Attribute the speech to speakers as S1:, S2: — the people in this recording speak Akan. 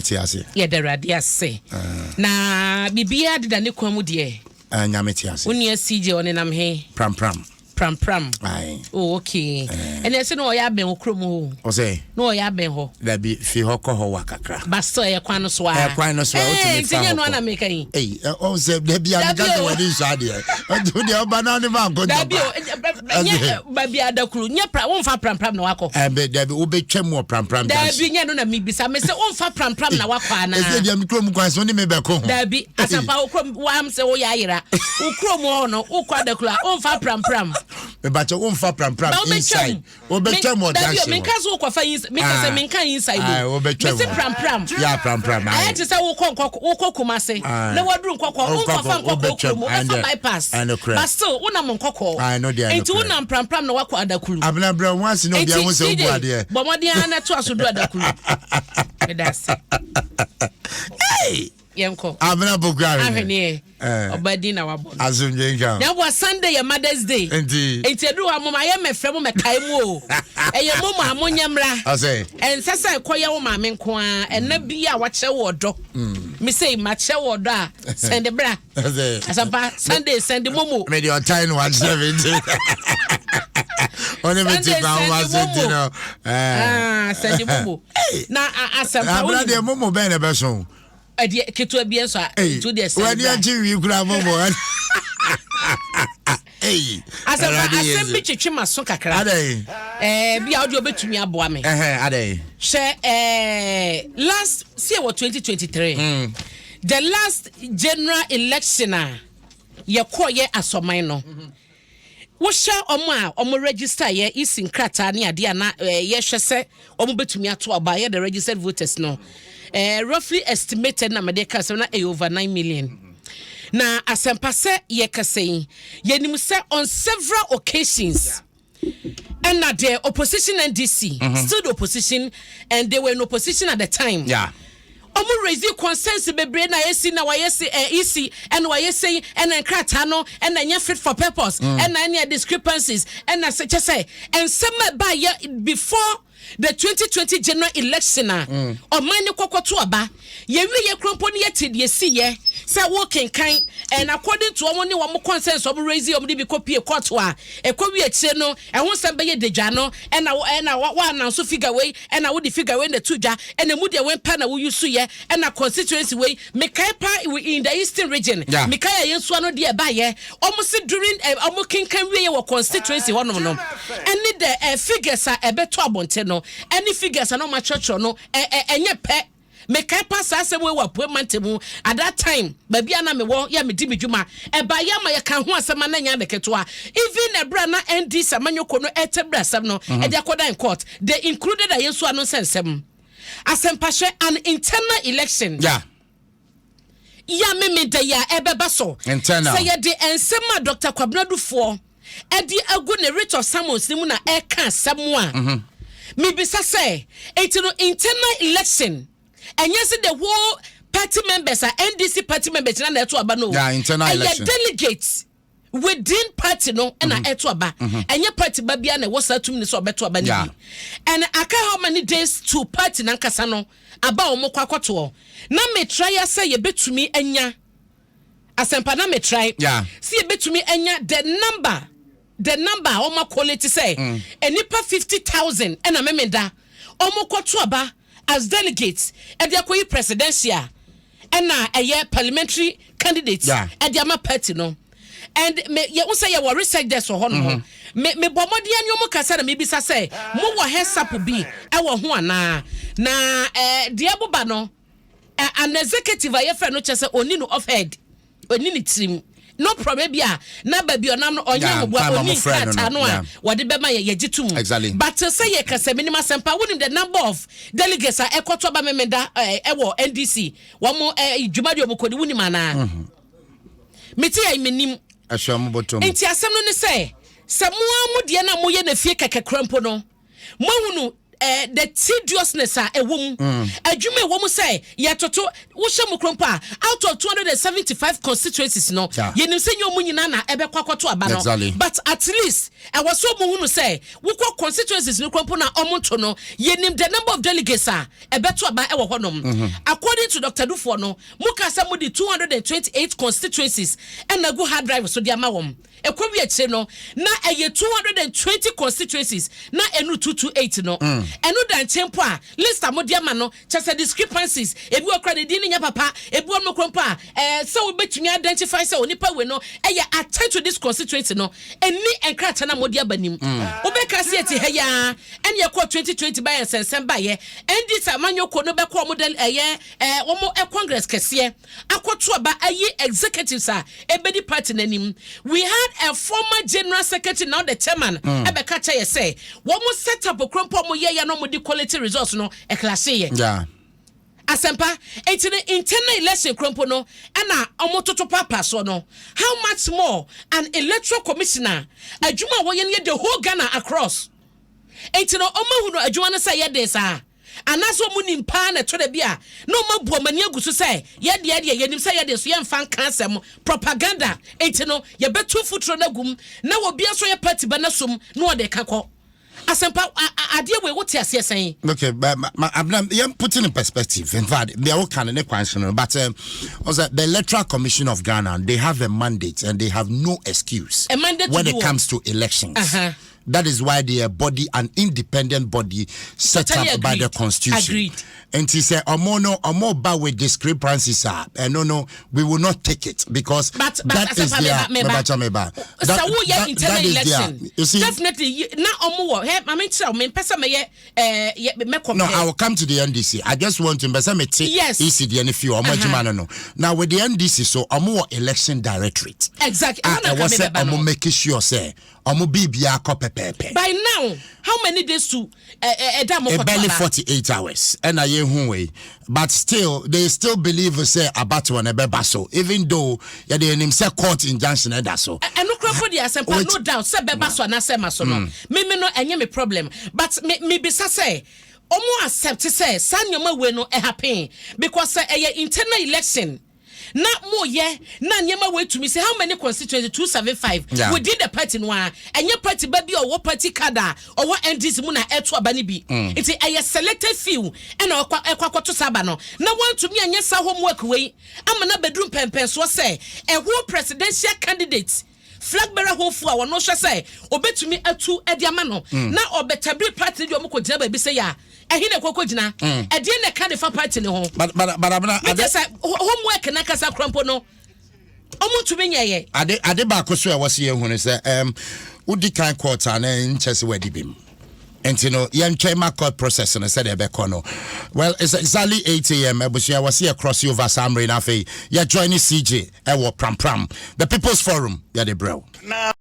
S1: Te ase.
S2: Yɛda Awurade ase. Na biribiara deda ne kwan mu deɛ.
S1: Ah, Nyame te ase.
S2: Wo nua CJ ɔnenam he?
S1: Prampram.
S2: Prampram.
S1: Aye.
S2: Oh, okay. Ɛnna ɛsɛ na ɔyɛ abɛn wo kurom hɔ o.
S1: Ɔsɛ.
S2: Na ɔyɛ abɛn hɔ.
S1: Dabi, fi hɔ kɔ hɔ wa kakra.
S2: But still ɛyɛ kwan no so a.
S1: Ɛyɛ kwan no so a, wotumi fa hɔ kɔ.
S2: Nti nyɛ no ana meka yi.
S1: Ei, ɔn sɛ dabi a meka sɛ w'ani nsɔ adeɛ. Nti wo deɛ ɔba na ne ma nkɔ ntɔkwa.
S2: Dabi o, nyɛ baabi adakuru, nyɛ pra, womfa prampram na wakɔ.
S1: Ɛbɛ dabi wobɛtwa mu wɔ prampram
S2: junction. Dabi nyɛ no na mebisa, me sɛ womfa prampram na wakɔ anaa.
S1: Ɛsɛ deɛ me kurom kwan so ne me bɛko ho.
S2: Dabi, asampa wo kurom, wam sɛ woyɛ ayera. Wo kurom hɔ no, wokɔ adakuru a, womfa prampram.
S1: Mebakyɛ womfa prampram inside. Wobɛtwa mu wɔ junction.
S2: Dabi o, menka sɛ wokɔfa inside, menka sɛ menka inside o.
S1: Wobɛtwa mu.
S2: Mese prampram.
S1: Ya prampram.
S2: Ayɛ te sɛ wokɔ nkɔkɔ, wokɔ Kumase. Na waduru nkɔkɔ, wonkɔfa nkɔkɔ kurom, wobɛfa bypass. But still, wonam nkɔkɔ. Nti wonam prampram na wakɔ adakuru.
S1: Abena brɛ ho ase na obi ahu sɛ wobu adeɛ.
S2: Bɔ mmɔden ara na to aso du adakuru. Meda ase.
S1: Hey!
S2: Yɛnkɔ.
S1: Abena Poku
S2: Ahweneɛ. Ɔba din na wabɔ no.
S1: Asomdwe nka.
S2: Na boa Sunday yɛ Mother's Day.
S1: Nti.
S2: Nti eduru hɔ a mo ma yɛ mɛfrɛ mo mɛkae mu o. Ɛyɛ mo ma mo nyɛ mmra.
S1: Ɔsɛ.
S2: Ɛnsɛ sɛ ɛkɔyɛ wo maame nko ara. Ɛna bi a wakyerɛ wo ɔdɔ. Me sei makyerɛ wo ɔdɔ a sɛnde bra.
S1: Ɔsɛ.
S2: Asampa Sunday sɛnde momo.
S1: Me de ɔtan no wakyerɛ me nti. Ɔne me ti ba wo ase nti no.
S2: Ah, sɛnde momo. Na asɛmpa
S1: wo. Abra deɛ momo bɛn na ɛbɛso.
S2: Ɛdeɛ ketewa bi nso a ntu deɛ sɛnde bra.
S1: W'ani agye wi kura momo.
S2: Asɛmpa asɛm bi twetwe m'aso kakra.
S1: Adɛn?
S2: Ɛɛ bi a wode obetumi aboa me.
S1: Ɛhɛn adɛn?
S2: Hwɛ ɛɛ last see wɔ 2023. Mm. The last general election a yɛkɔɔ yɛ asɔman no. Mm -hmm. Wohyɛ wɔn a wɔn register yɛ isi nkrataa ne adeɛ a na yɛhwɛ sɛ wɔn bɛtumi ato aba yɛ the registered voters no eh, roughly estimated na mede ka sɛ na ɛyɛ over 9 million na asɛmpa sɛ yɛkasa yi yɛnim sɛ on several occasions ɛna the opposition NDC mm -hmm. still the opposition and they were in opposition at the time
S1: yeah.
S2: Ɔmo raise concerns bebree na esi na wayɛ se ɛ isi ɛna wayɛ sei ɛna nkrataa no ɛna ɛnyɛ fit for purpose ɛna ɛne discrepancies ɛna sɛ kyɛ sɛ nsɛm a ɛbaa yɛ before the 2020 general election a ɔman ne kɔkɔ to aba yɛwie yɛ kuro mpo ne yɛte deɛ si yɛ sɛ wokenkan and according to wɔn ne wɔn concerns wɔn raise wɔn de bi kɔ pie court a ɛkɔ wie akyire no ɛho nsɛm bɛyɛ dadwa no ɛna ɛna wa announce figure wei ɛna wode figure wei na ɛto dwa ɛna emu deɛ wei pa na wo use yɛ ɛna constituency wei mekae pa in the eastern region
S1: Yeah.
S2: mekae a yɛn nsoa no deɛ ɛbaayɛ wɔn se during eh, wɔn kenkan wie yɛ wɔ constituency hɔnom no ɛne the eh, figures a ɛbɛtɔ abɔnten no ɛne figures a na wɔn akyerɛkyerɛ no ɛ ɛ ɛnyɛ pɛ. Mekae paa saa asɛm wei wɔ Apuei Mantam mu at that time, baabi a na mewɔ yɛ a medi me dwuma. Ɛbaeɛ ama yɛkaa ho asɛm a na ɛnyɛ ade ketewa. Even ɛberɛ a na NDC amanyɔkuo no retabiri asɛm no de akɔdan court, they included Ayensu ano nsɛnsɛm. Asɛmpahyɛ, an internal election.
S1: Yeah.
S2: Yɛ a Memeda yi a ɛbɛba so.
S1: Internal.
S2: Sɛ yɛde nsɛm a Dr. Kwabena Dufoɔ de agu ne writ of summons no mu na ɛreka asɛm a, mebisa sɛ, enti no internal election ɛnyɛ sɛ the whole party members a NDC party members nyinaa na ɛto aba no o.
S1: Yeah, internal
S2: Ɛyɛ
S1: election.
S2: delegates within party no na ɛto aba. Ɛnyɛ party ba biara na ɛwɔ saa tumi no sɛ ɔbɛto aba no bi. And aka how many days to party nankasa no aba a wɔkɔ akɔtoɔ. Na metra ya sɛ yɛbɛtumi anya asɛmpa na metrae sɛ yɛbɛtumi anya the number the number a wɔn akɔle te sɛ nnipa 50,000 ɛna memenda wɔn kɔto aba as delegates ɛde akɔyi presidential ɛna ɛyɛ parliamentary candidates ɛde ama party no and me yɛ sɛ yɛwɔ research desk wɔ hɔ nom me me bɔ mmɔden ne wɔn kasa na mebisa sɛ mo wɔ heads-up bi ɛwɔ ho anaa na ɛɛ deɛ ɛboba no an executive a yɛfrɛ no kyɛ sɛ ɔni no off head ɔni ne tirim no problem bi a na baabi ɔnam no ɔnyɛ ahoboa ɔni nkrataa no a wɔde bɛma yɛ yɛgye to mu but sɛ yɛ kasa minim asɛmpa wonim the number of delegates a ɛkɔtɔ aba memenda ɛwɔ NDC wɔn dwumadi wɔn kɔdi wonim anaa mete yɛ menim nti asɛm no ne sɛ sɛ mo ara mo deɛ no a moyɛ no fie kɛkɛ kora mpo no moahunu. The tediousness a ɛwɔ mu, adwuma ɛwɔ mu sɛ yɛtoto wohyɛ mu kuro mpo a, out of 275 constituencies no, yɛnim sɛ nyɛ ɔmu nyinaa na ɛbɛkɔ akɔto aba no, but at least ɛwɔ so ɔmu hunu sɛ wokɔ constituencies no kuro mpo na ɔmo nto no, yɛnim the number of delegates a ɛbɛto aba ɛwɔ hɔnom. According to Dr Duffuor no, mo ka sɛ mode 228 constituencies ɛna gu hard drive so de ama wɔn. Ɛkɔ wi akyire no na ɛyɛ 220 constituencies na ɛnu 228 no. Ɛno da nkyɛn mpo a, list a mode ama no kyɛ sɛ discrepancies ebi wɔ kora ne din ne nyɛ papa, ebi wɔ no kora mpo a sɛ wobɛtumi identify sɛ onipa wei no ɛyɛ attached to this constituency no, ɛni nkrataa na mode aba nim. Wobɛka se ɛte ha yaa, ɛne ɛkɔ 2020 bayɛ nsɛnsɛm bayɛ NDC amanyɔkuo no bɛkɔ ɔmo de ɛyɛ wɔn congress kɛseɛ akɔto aba ayi executives a ɛbɛdi party n'anim. We had a former general secretary, now the chairman, ɛbɛka kyɛ yɛ sɛ wɔn set up okuro mpo a wɔn yɛ yɛ na wɔn de quality results no ɛclash yɛ. Asɛmpa eti ne internal election kurompo no ɛna ɔmo toto paapa soɔ no, how much more an Electoral Commissioner adwuma a wɔyɛ no yɛ the whole Ghana across? Eti no ɔmo ehunu adwuma no sɛ yɛ den saa, anaasɛ ɔmo nim paa na ɛtɔ da bi a na ɔmo abu ɔmo ani agu so sɛ yɛdeɛ deɛ yɛnim sɛ yɛde so yɛmfa nka asɛm propaganda, eti no yɛbɛtu futuro no agum na obi nso yɛ party ba no som na ɔde ka kɔ. Asɛmpa, adeɛ wei, wote aseɛ sɛn?
S1: Okay, but ma, Abena, yeah, put it in perspective. In fact, they are all kind of question, but also the Electoral Commission of Ghana, they have a mandate and they have no excuse
S2: A mandate to
S1: when
S2: do
S1: it
S2: what?
S1: comes to elections. That is why they are body, an independent body set
S2: Totally
S1: up by the
S2: agreed.
S1: constitution.
S2: Agreed.
S1: And he said, "Omo no, omo ba with discrepancies, sir. And no, we will not take it because
S2: But
S1: that is
S2: Asɛmpa,
S1: their
S2: meba, meba.
S1: Meba, meba.
S2: Sɛ woyɛ internal
S1: That is their-
S2: election,
S1: You see,
S2: definitely na ɔmo wɔ hɛ. Maame nkyerɛ wo, mempɛ sɛ mɛyɛ mɛ
S1: No,
S2: compare.
S1: I will come to the NDC. I just want to mbɛsɛ me te EC deɛ ne fi ɔmo adwuma no. Now with the NDC so, ɔmo wɔ election directorate.
S2: Exactly.
S1: A
S2: Ɛhɔ na
S1: ɛwɔ
S2: nka
S1: sɛ
S2: mebɛba no.
S1: ɔmo make sure sɛ ɔmo biribiara kɔ pɛpɛɛpɛ.
S2: By now, how many days to ɛda mo kɔtɔ
S1: Barely
S2: aba?
S1: 48 hours ɛna yɛhu wei, but still they still believe sɛ abatoɔ no ɛbɛba so, even though yɛde anim sɛ court injunction ɛda so.
S2: Ɛno kora po deɛ, Asɛmpa, no doubt sɛ bɛba so anaasɛ ma so no, meme no ɛnyɛ me problem, but me mebisa sɛ ɔmo accept sɛ saa nneɛma wei no ɛhappen, because sɛ ɛyɛ internal election na moyɛ na nneɛma wei tumi sɛ how many constituency, 275 within the party no a, ɛnyɛ party ba bi a ɔwɔ party card a ɔwɔ NDC mu na ɛto aba no bi, nti ɛyɛ selected few ɛna ɛkɔ akɔto saa aba no, na wɔntumi anyɛ saa homework wei ama na bɛduru mpɛmpɛnsoɔ sɛ ɛho presidential candidate, flag bearer hopeful a wɔno hwɛ sɛ obetumi atu ɛde ama no na ɔbɛtabiri party deɛ ɔmo kɔ gyina baabi sɛ yɛ a, ɛhe na ɛkɔkɔ gyina, ɛdeɛ na ɛka de fa party ne ho?
S1: But Abena,
S2: mi kyɛ sɛ homework n'akasa kora mpo no, ɔmo ntumi nyɛ yɛ.
S1: Ade baako so a ɛwɔ sɛ yɛhu no sɛ wodi kan court a na nkyɛ sɛ wadi bi mu, nti no yɛntwɛn ma court process no sɛdeɛ ɛbɛkɔ no. Well, it's exactly 8 a.m. Abusua, wɔ sɛ yɛ cross over saa mmere no, afei yɛjoin ne CJ ɛwɔ Prampram, the People's Forum. Yɛde brɛw.
S3: Na